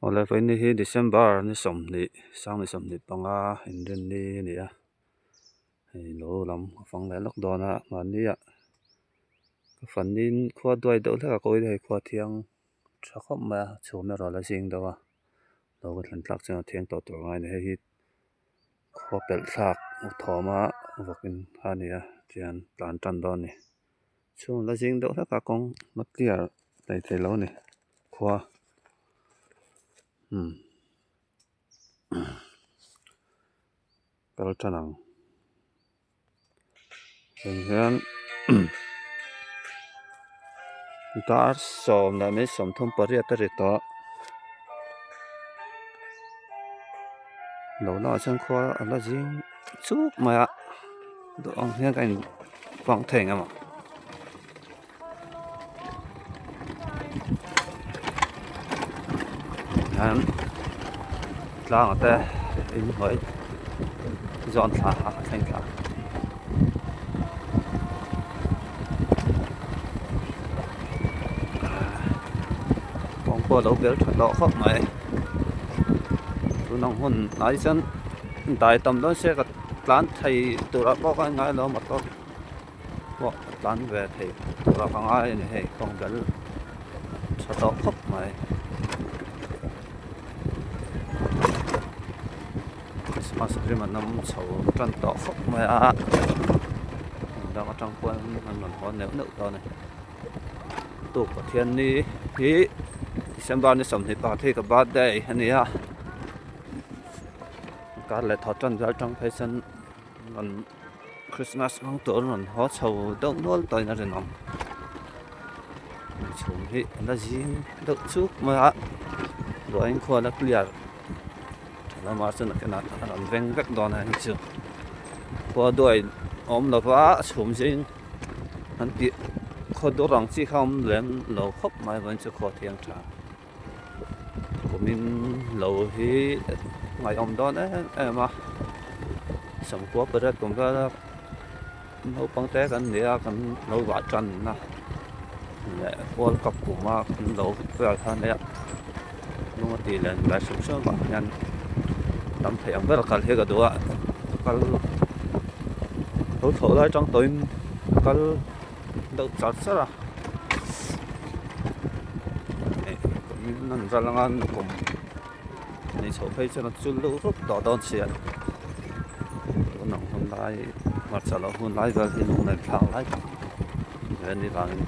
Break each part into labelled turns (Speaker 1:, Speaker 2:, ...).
Speaker 1: Awle vawiin hi December ni sawmhnih sang ni sawmhnih panga inrinni a ni a hei lo lam a fang leh lawk dawn a mahni ah ka fanin khua duai deuh hlek a ko ila hei khua thiang tha khawp mai a chhum erawh a la zing deuh a lo ka thlen tlak chuan a thiang tawh tur a ngai a ni hei hi khua pelh thlak thawm a vawkin kha a ni a tihian tlan tan dawn a ni. Chhung la zing deuh hlek a kawng la clear hlei thei lo a ni khua umm kal tan ang tun hian dar sawm leh mai sawmthum pariat a ri tawh lo lamah chuan khua a la zing chuk mai a duh ang hian ka in vang thei ang emaw hian tlangah te inhnuai zawn thla a thleng thla kawng pawh a lo bel tha tawh khawp mai tun ang hun ah chuan dai tam dawn se ka tlan thei tur ah pawh ka ngai lo motor pawh a tlan ve thei tur ah ka ngai a ni hei kawng bel tha tawh khawp mai Christmas rim an awm chho tan tawh khawp mai a dang atang pawh an rawn haw neuh neuh tawh a ni tuk Pathianni hi December ni sawmhnih pakhat hi ka birthday a ni a. Kar leh thaw tan vel tang phei chuan rawn Christmas hmang tur an rawn haw chho deuh nual tawhin a rinawm. Chhum hi a la zing deuh chuk mai a, ruahin khua la clear tha lamah chuan a kenah a rawn veng vek dawn a hei chu. Khua duai awm lova chhum zing an tih khaw dur ang chi kha awm lem lo khawp mai vawiin chu khua thiang tha. Kumin lo hi ngaihawm dawn em em a samkua pariat kum vela naupang te kan ni a kan lo vah tan a leh world cup kuma kan lo vel kha nia lung a tih len ve hrim hrim avang hian tam thei ang ber kal hi ka duh a kal lo thlawh lai tang tawhin kal. deuh char char a eh an ral anga an kawm nei chhoh phei chuan a chul deuh rup tawh dawn sia tun ang hun lai hmarcha loh hun lai vel hi lunglen thlak lai tak ve a nih vangin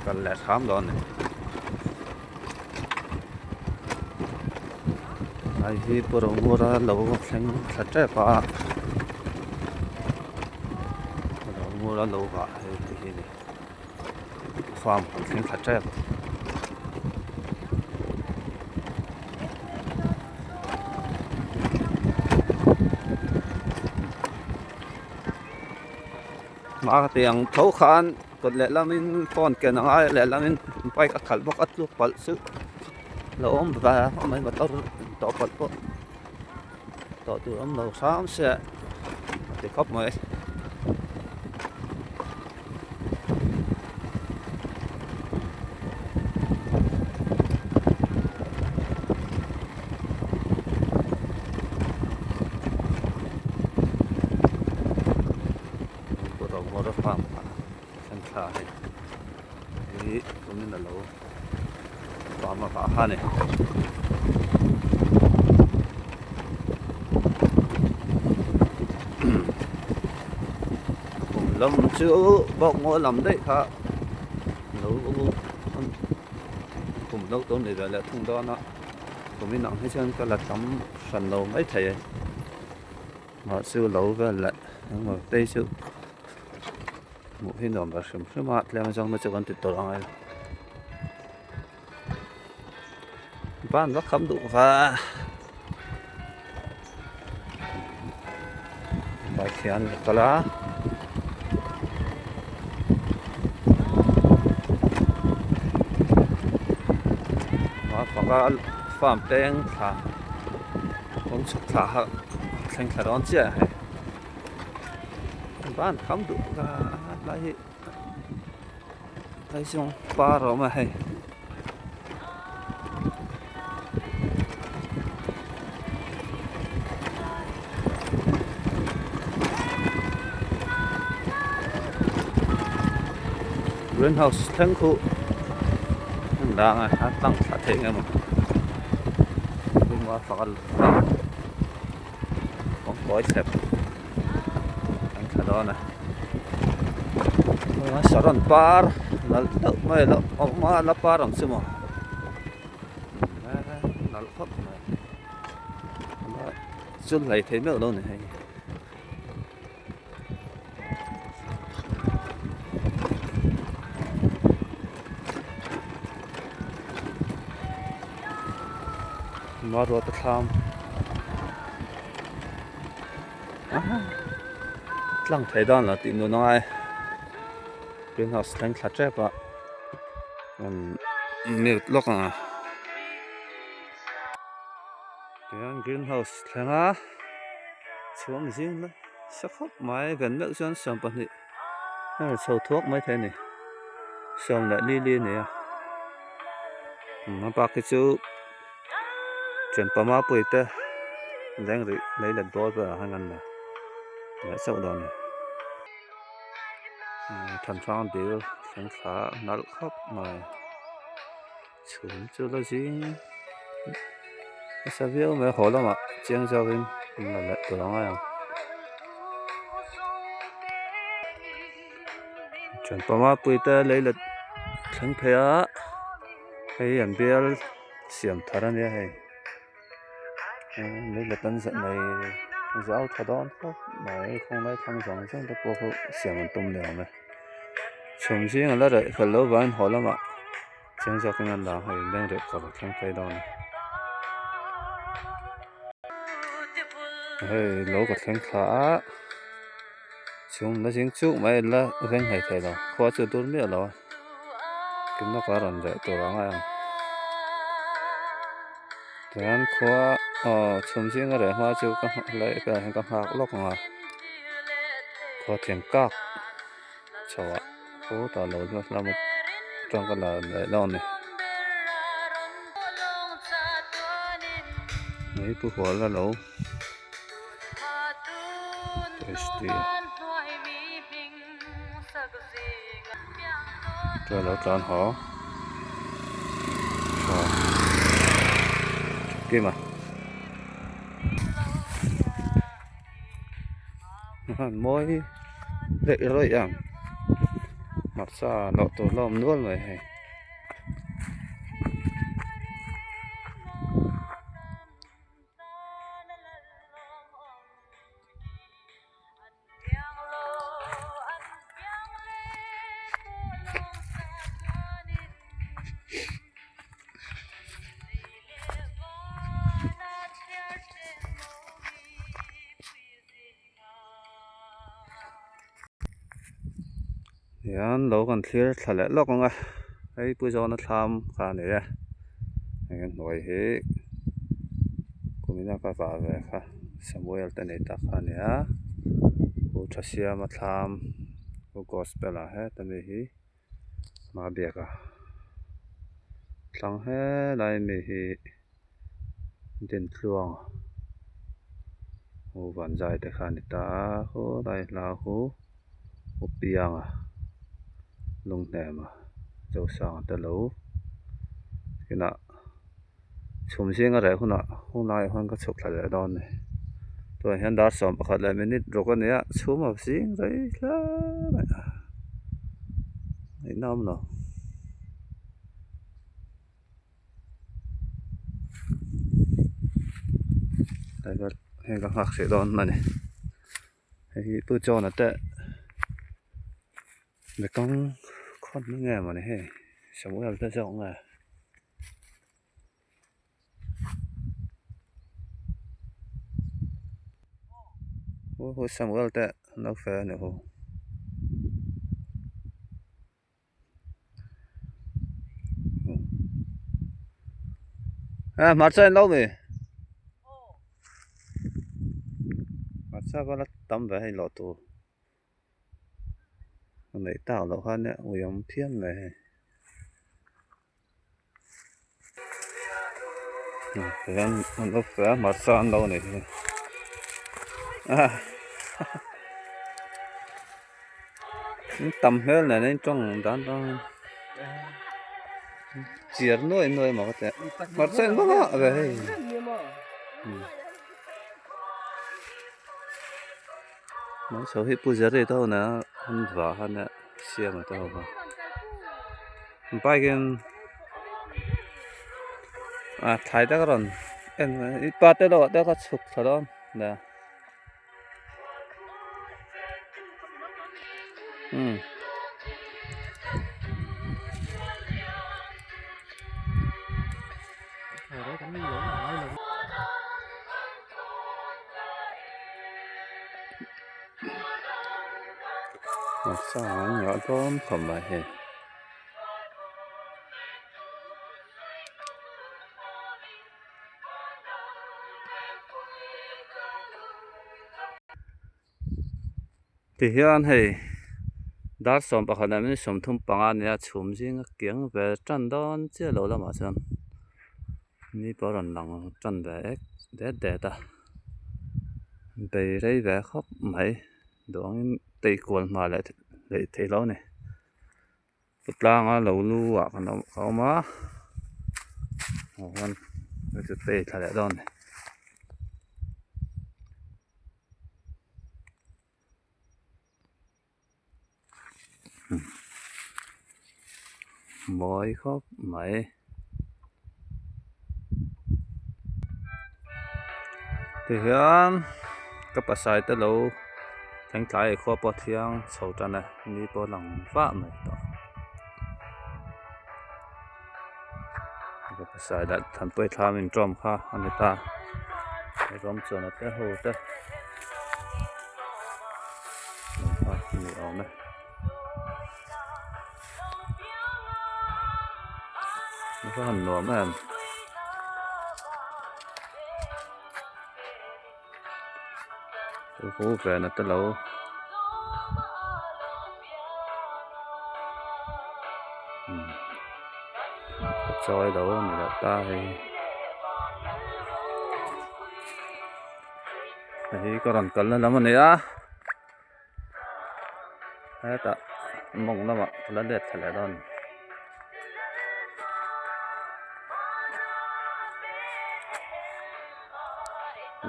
Speaker 1: kal leh hram dawn a ni. Ai hi Pu Rohmura lo thleng thla tep a Pu Rohmura lo vah hei ti hi a ni farm kan thleng thla tep. Hma tiang tho khan kawt lehlamin phone ken a ngai a lehlamin bike a khalh bawk a tluk palh chu lo awm ve a mai motor tawh palh pawh tawh tur awm lo hram se a ti khawp mai. Rawngmawr farm a thlen thla hei hi tumin a lo farm a vah kha a ni. Kum lam chu bawk ngaw lam daih kha lo kum lo tur ni ve leh thung dawn a kum inang hi chuan ka la tam hran lo maithei. Mahse lo vel leh engmaw te chu hmuh hi nuam ve hrim hrim a tlem zawng te chu kan ti tawh ang e ban vak kham duh va bike hian a kal a. Farm peng thla kawng chhuk thla kha thleng thla dawn chiah a hei ban kham duh a lai hi lai zawng par a awm a hei. Green house thleng khuh hmun dang a a tlang thla theih nge maw kawngkawi thlep an thla dawn a saron par nalh deuh mai a lo awm a la par ang chu maw nalh khawp mai chu hlei thei meuh lo a ni hei. Maruata thlam tlang thei dan la tih nun a ngai greenhouse thleng thla tep a mute lawk ang a tihian greenhouse thleng a chhuang zing nasa khawp mai ven meuh chuan 12 heng chho thuak mai thei a ni 14 a ni a a bak hi chu thianpa mapui te leng rih lei let dawl velah khan an la leh chauh dawn a ni thanhrang dil thleng thla nalh khawp mai. Chhum chu la zing nasa viau mai a haw lamah chiang zawkin an la leh tur ang a ang. Thianpa Mapuite lei let thleng phei a hei an bial siam thar a nia hei. Lei let an zah nei zau tha dawn khawp mai khawnglai thlang zawng zawng te pawh khu siam an tum leh awm e. Chhum zing a la reh fel lo vangin haw lamah chiang zawkin an dah ang hei leng reh kawr a thleng phei dawn a. Hei lo ka thleng thla a chhum la zing chuk mai la veng hlei thei lo khua chu dur miah lo a kim lawkah a rawn reh tur ang a ang. Tichuan khua aw chhum zinga reh hma chu ka leh velah hian ka nghak lawk ang a khua thiam kak chho ah khutah lo lam atang ka la leh lawk a ni. Hei pu hual a lo tasty a lo tlan haw tha kim a mawi daih rawih ang hmarcha lawh tur la awm nual mai hei. Hian lo kan thlir thla leh lawk ang a hei pu zawna thlam kha a ni e heng hnuai hi kumina ka vah ve kha Samuel te nei tak kha a ni a pu tha siama thlam pu gospel ah heta mi hi hma biak a thlang helai mi hi. Dintluang hu van zai te kha a ni ta a khawlai hla hu u pianga lunghnema zosanga te lo inah chhum zinga reh hunah hunlaiah hian ka chhuk thla leh dawn a ni tunah hian dar 11 leh minute ruk a ni a chhum a zing rei hle mai a ngaihnawm lo. Heng ka nghak hreh dawn a ni hei hi pu John-a te bekang khawn na nge mawni hei Samuel te zawk nge. Hu Samuel te an lo fel a ni hu. A hmarcha in lo mi hmarcha pawh la tam ve hei lawh tur a neih tak loh khan nia ui awm phian mai hei tihian an lo fel a hmarcha an lo nei hi a. In tam hmel nen a in tawng dan dan chiar nuai nuai maw ka ti a hmarcha in vak a ve hei mai chho hi pu Jerry te ho nen a an va kha nia siama te ho kha bike in a thlai te ka rawn en i pa te lo ah te ka chhuk thla dawn nia. Umm. Hmarcha an ngah dawn khawp mai hei. Tihian hei dar 11 leh minute 35 ania chhum zinga kiang ve tan dawn chiah lo lamah chuan ni pawh a rawn lang tan ve ek det det a bei rei ve khawp mai duh angin tei kual hma leh theih loh a ni. Tlanga lo lu ah kan awm a awm a ah hian hei chu tei thla leh dawn a ni. Mawi khawp mai. Tihian ka pasai te lo thleng tlai khua pawh thiang chho tan a ni pawh a lang vah mai tawh ka pasai lah thanpui thlam intawm kha a ni ta rawng chuan a te ho te a ni awm e. A va han nuam em hu ve na te lo umm ka chawi lo a ni leh ta hei hei ka rawn kalna lam a ni a. Hetah mawng lamah ka la let thla leh dawn a ni.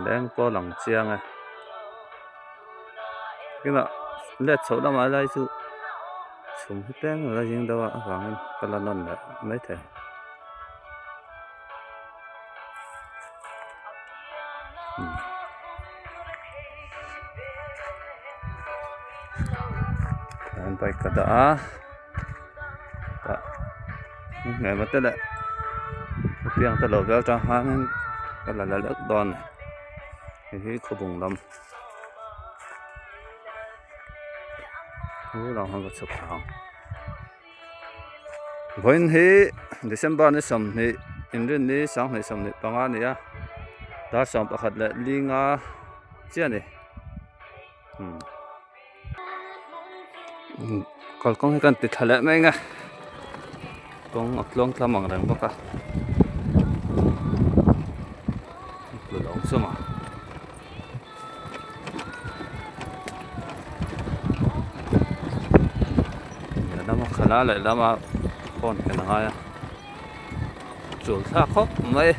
Speaker 1: Leng pawh a lang chiang e. Tunah let chhoh lamah lai chu chhum hi tlem a la zing deuh a avangin ka la nawn leh maithei. An bike ka dah a tah hmel te leh piang te lo vel tang hianin ka la la lek dawn a ni hei hi khawbung lam chu lang hian ka chhuk thla ang. Vawiin hi December ni 20 inrinni 2025 a ni a dar 11 leh linga chiah a ni umm kalkawng hi kan ti tha leh mai ang e kawng a tluang tlam ang reng bawk a tlu lo chu maw. Lehlam a khalh a lehlam a phone ken a ngai a chul thlak khawp mai.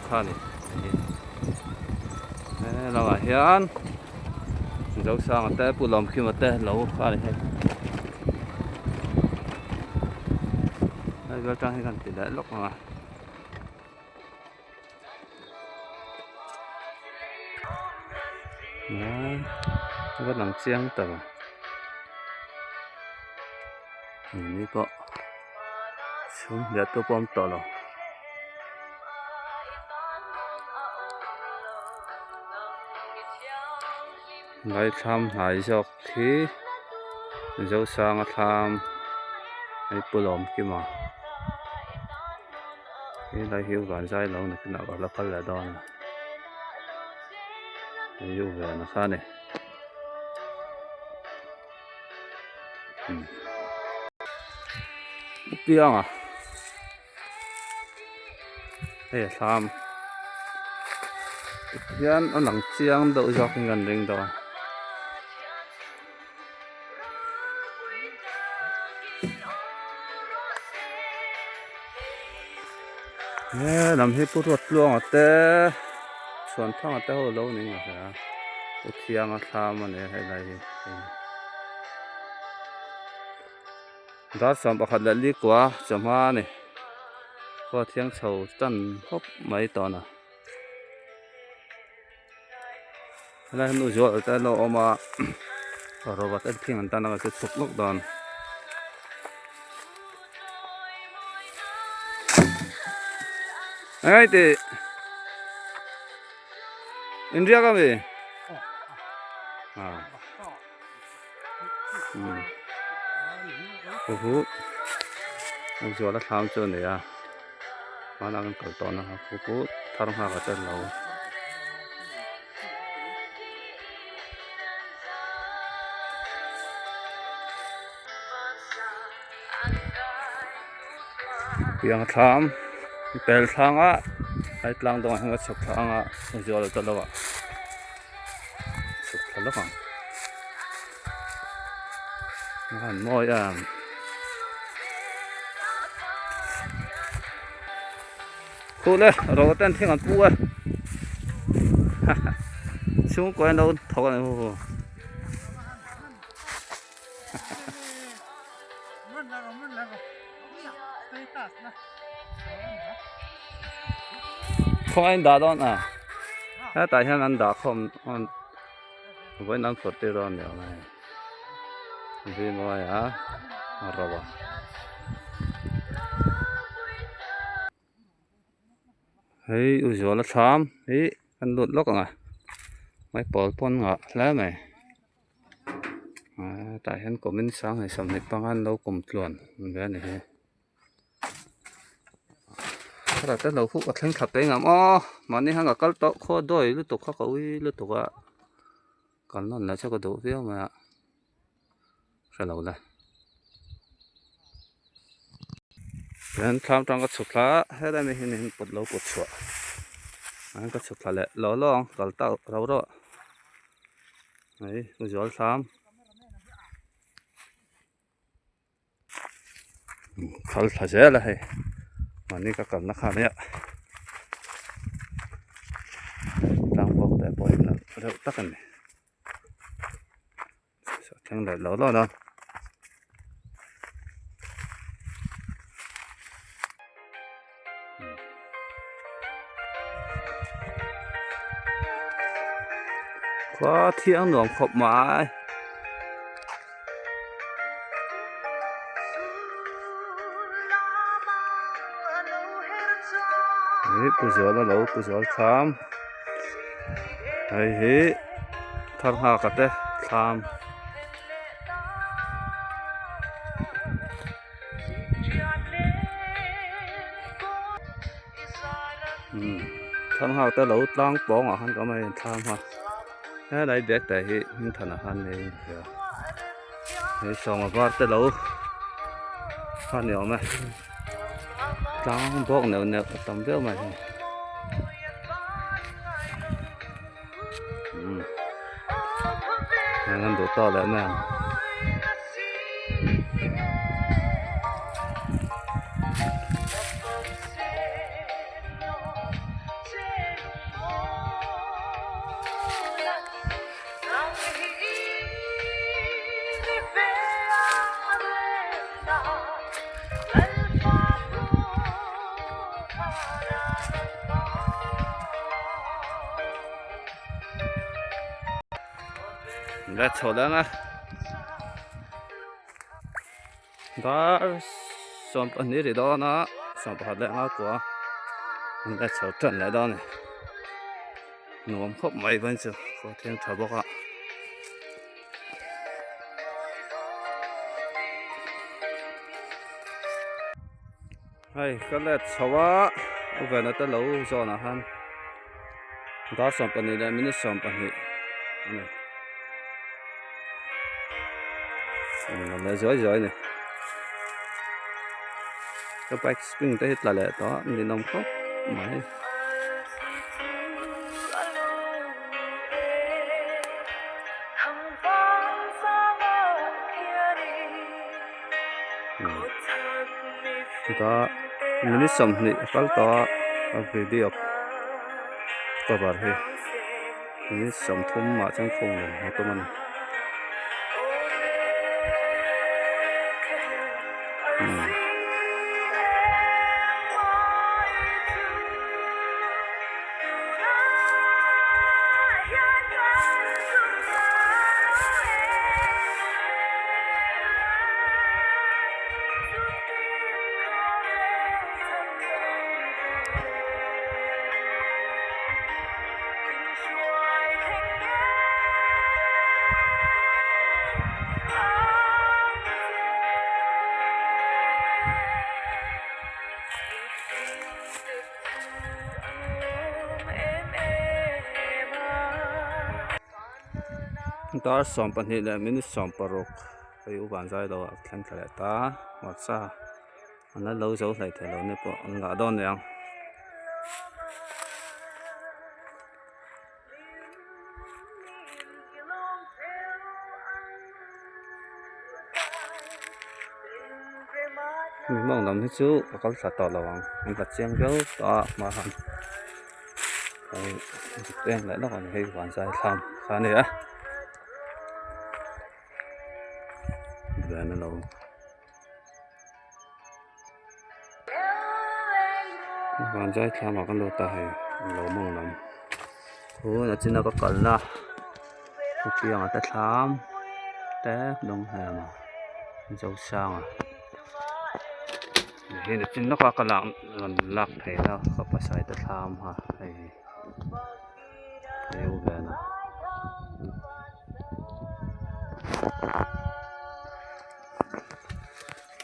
Speaker 1: Kha ni he lamah hian Zosanga te Pu Lawmkhima te lo kha ni hei hei vel tang hi kan ti leh lawk ang a a va lang chiang ta ve ni pawh chhung hliah tu pawh a awm tawh lo. Ngaithlam hnai zawk khi Zosanga thlam hei Pu Lawmkima helai hi vanzai lo nakinah ka la kal leh dawn a hei hi u Vena kha a ni. Pianga hei a thlam hian a lang chiang deuh zawk in kan ring deuh a. He lam hi Pu Ruattluanga te Chhuanthanga te ho lo ni ang ka hria Pu Thianga thlam a ni a helai hi. Dar 11 leh li kua chawhma a ni. Khua thiang chho tan khawp mai tawh a. Helai hian nu zual te an lo awm a rawva te thing an tan a chu chhuk lawk dawn. Engei tih inriak ami? Zuala thlam chu a ni a hmanah kan kal tawh na kha khu chu thar nghak a tel lo. Piang thlam pel thlang a hai tlang dawngah hian a chhuk thlang a zuala te lo ah chhuk thla lawk ang. A han mawi em khuh le ro ten thing an pu e chhungkaw in lo thawk a ni hu hu khawngaih in dah dawn a hetah hian an dah khawm. Vawiin an phawrh tir dawn a ni awm e zing maia a ro a. Hei u Zuala thlam hi kan lut lawk ang a maipawl pawn ngah hle mai tah hian kumin sanghei 25 an lo kum tluan ve a ni hi. Thlalak te lo huk a thleng thla peng ang aw mahni hian ka kal tawh khaw dawi lutuk kha ka ui lutuk a kal nawn leh chu ka duh viau mai a hre lo le tichuan thlam tang ka chhuk thla a helai mi hi niin put lo put chhuah an ka chhuk thla leh law law ang kal tauh rauh rauh hei zual thlam. Kal thla zel a hei mahni ka kalna kha nia tlang bawk te pawh hi nalh reuh tak a ni thleng leh lo lo dawn. Khua thiang nuam khawp mai. Hei pu zual a lo pu zual thlam hei hi thar nghak a te thlam. Thlam nghak te lo tlang pawng ah khan ka awm a hei thlam kha helai bag te hi hming than ah khan nei a nia hei sawma var te lo kha ni awm e tlang bawk neuh neuh a tam viau mai hei an duh tawk leh mai ang. La chho dang a dar 12 ri dawn a 11 leh nga kua an la chho tan leh dawn a ni nuam khawp mai ban chu khaw thiang tha bawk a. Hei ka let chho a u vena te lo zawnah khan dar 12 leh minute 12 a ni leh zuai zuai a ni. Ka bike spring te hi tla leh tawh a ninawm khawp mai. Chutah minute 20 a kal tawh a a video cover hi minute 30 ah chuan khung leh a tum a ni. Dar 12 leh minute 16 hei u vanzai lo ah thleng thla leh ta hmarcha an la lo zo hlei thei lo ni pawh an ngah dawn aniang. Mi mawng lam hi chu ka kal thla tawh lo ang an la chiang viau tawh a hma han eng leh lawk ang hei vanzai thlam kha a ni a van a lo. Vanzai thlam ah kan lo ta hei lo mawng lam hun a china ka kalna hetiang te thlam te dawng hnem a Zosanga hei a chin lawka ka lak rawn lak phei na ka pasal te thlam kha hei hei u ven a.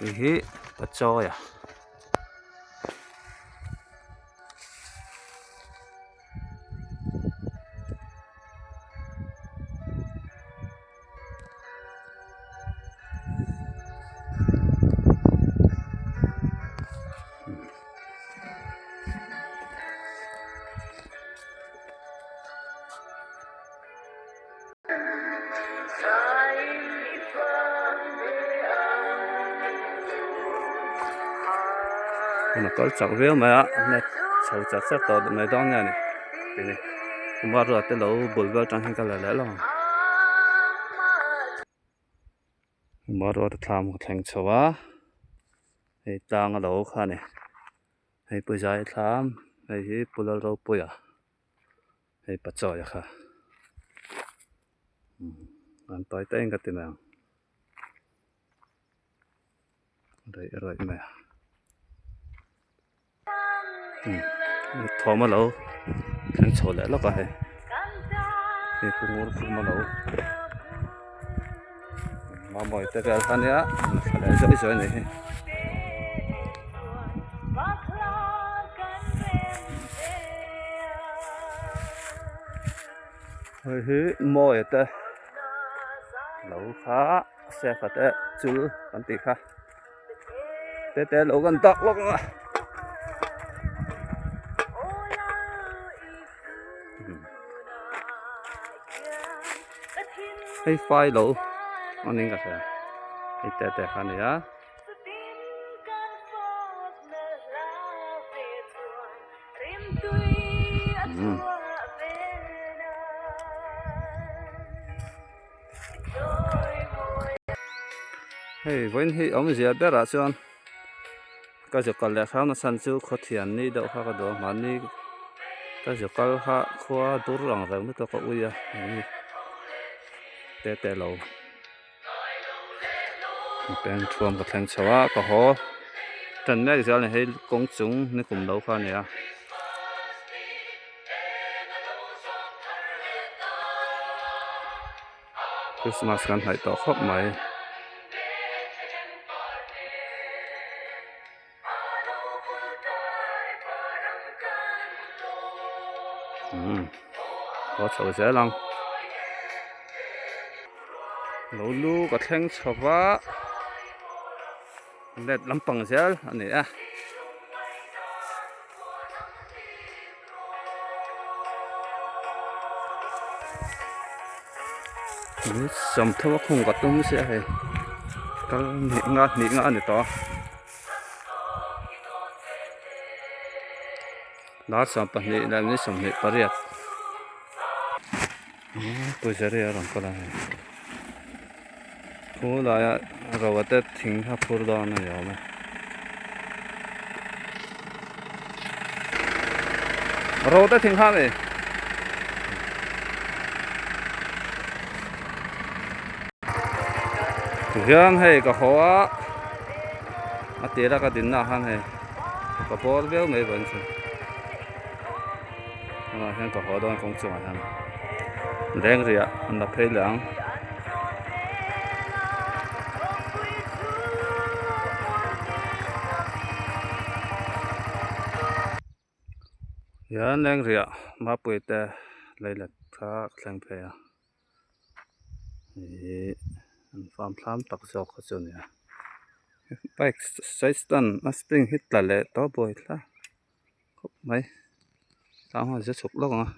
Speaker 1: Hei hi pachawi a. Hun a kal chak viau mai a net chho chat chat tawh mai dawn nge ni tih ni ruat te lo bul vel atang hian ka la leh lo ang ruat a thlam ka thleng chho a hei tlang a lo kha a ni hei pawisa hi thlam hei hi pu Lalropuia. Hei pachawi kha an tawi ta eng ka ti mai ang reih rawih mai a thawm a lo thleng chho leh lawk a hei hei pu ngur khum a lo mamawi te vel kha nia thla leh zawih zawih a nih hi. Hei hi mawi te lo kha sefa te chul kan tih kha te te lo kan dak lawk ang a. Hei fai lo a ning ka hria hei te te kha a ni a. Hei vawiin hi awmzia berah chuan ka zu kal leh hrang nachhan chu khawthian ni deuh kha ka duh a mahni ka zu kal kha khua dur ang reng lutuk a ui a te te lo. Peng thuam ka thleng chho a ka haw tan mek zel a ni hei kawng chung ni kum lo kha a ni a. Christmas kan hnaih tawh khawp mai. Umm haw chho zel ang lo lu ka thleng chho va let lampang zel a ni a. Minute sawmthum a khung ka tum sia hei kal hnih nga hnih nga a ni tawh a dar 22 leh minute 28 pujari a rawn kal a hei khu laia ro te thing kha phur dawn a ni awm e. Ro te thing kha a ni. Tihian hei ka haw a a tir a ka dinna ah khan hei ka bawr viau mai vawiin chu tunah hian ka haw dawn kawng chungah hian leng riah an la phei leh ang. Hian leng riah mapui te leilet kha ka thleng phei a ihh an farm thlam tak zawk kha chu a ni a bike side stand a spring hi tla leh tawh buai thlak khawp mai tlang ho an chhuk lawk ang a.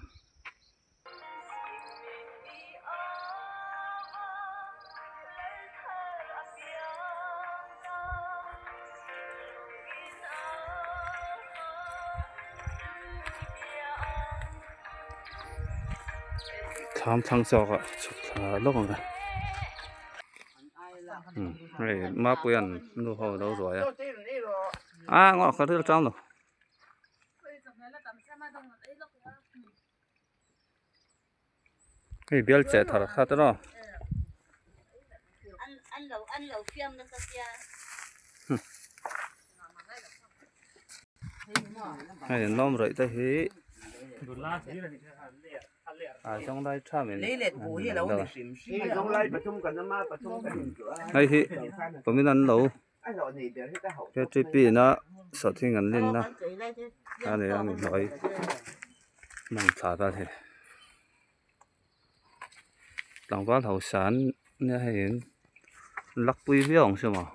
Speaker 1: Thlam thlang zawk ah chhuk thla lawk ang a hei Mapuia'n nu ho a lo ruai a a ngaw ka ril tang lo. Hei bial cheh thar kha te rawh. Hei an lawm rawih te hi a zawng lai tha min hei hi kumin an lo Ktp na sawhthing an rin na a ni a mi hnuai hmang thla ta hei tlangval hausa an nia hei in lakpui viau ang chu maw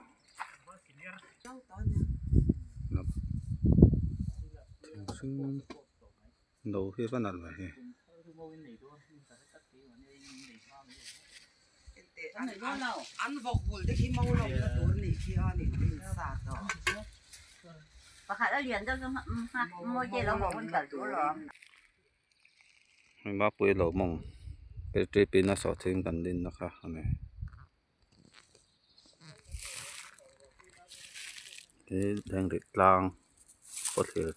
Speaker 1: no hi va nalh ve hei. Hei mapui lo mawng battery pin a sawhthing kan din na kha a ni he lengri tlang khawthlir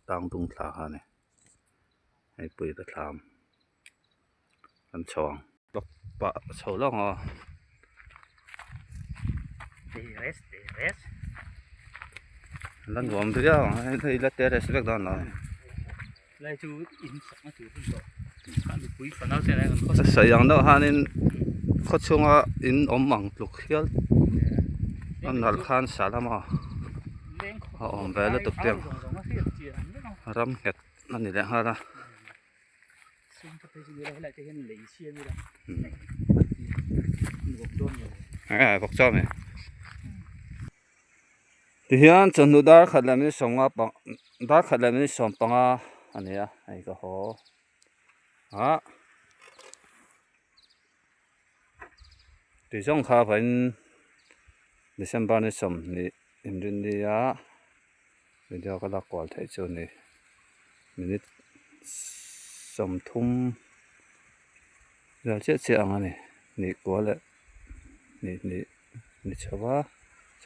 Speaker 1: tlang dung thla kha a ni hei pui ka thlam. Kan chho ang. Bawk pah chho lawk ang aw.
Speaker 2: Terrace terrace.
Speaker 1: La nuam viau ang hei la terrace vek dawn lo.
Speaker 2: Lai chu in sakna tur hun tawh. Kha nupui fanau te an khawsak.
Speaker 1: Sawi ang deuh hianin khaw chhunga in awm ang tluk hial a nalh khan sa lama a awm ve lutuk te ang ram nghet a ni leh nghal a. Vawk chaw mai tihian chawhnu dar khat leh minute sawmnga pang dar khat leh minute sawm panga a ni a hei ka haw ah tih zawng kha vawiin December ni 20 inrinni a. Video ka lak kual theih chu ni minute 30 vel chiah chiah ang a ni ni kua leh ni hnih ni chho va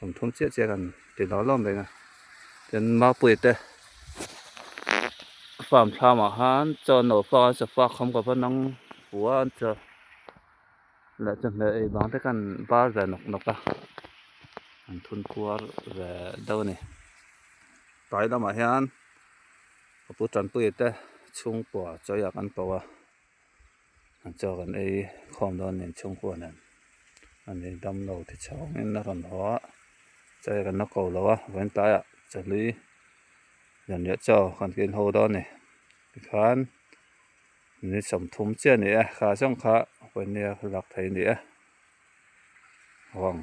Speaker 1: 30 chiah chiah kan ti lo lawm reng a tin Mapuia te farm thlam ah khan chaw an lo fak a sofa khawm ka va nang fu a an chaw leh chawhmeh ei bang te khan bar ve nawk nawk a an thun kuar ve deuh a ni tlai lamah hian ka pu Tanpuia te chhungkua chawi ah kan ko a an chaw kan ei khawm dawn nen chhungkua nen ani damlo ti chhawngin a rawn haw a chawi kan la ko lo a vawiin tlaiah chahlui zanriah chaw kan kil ho dawn a ni tikhan. Ni 30 chiah a ni e kha zawng kha pawimawh lak theih a ni e vang.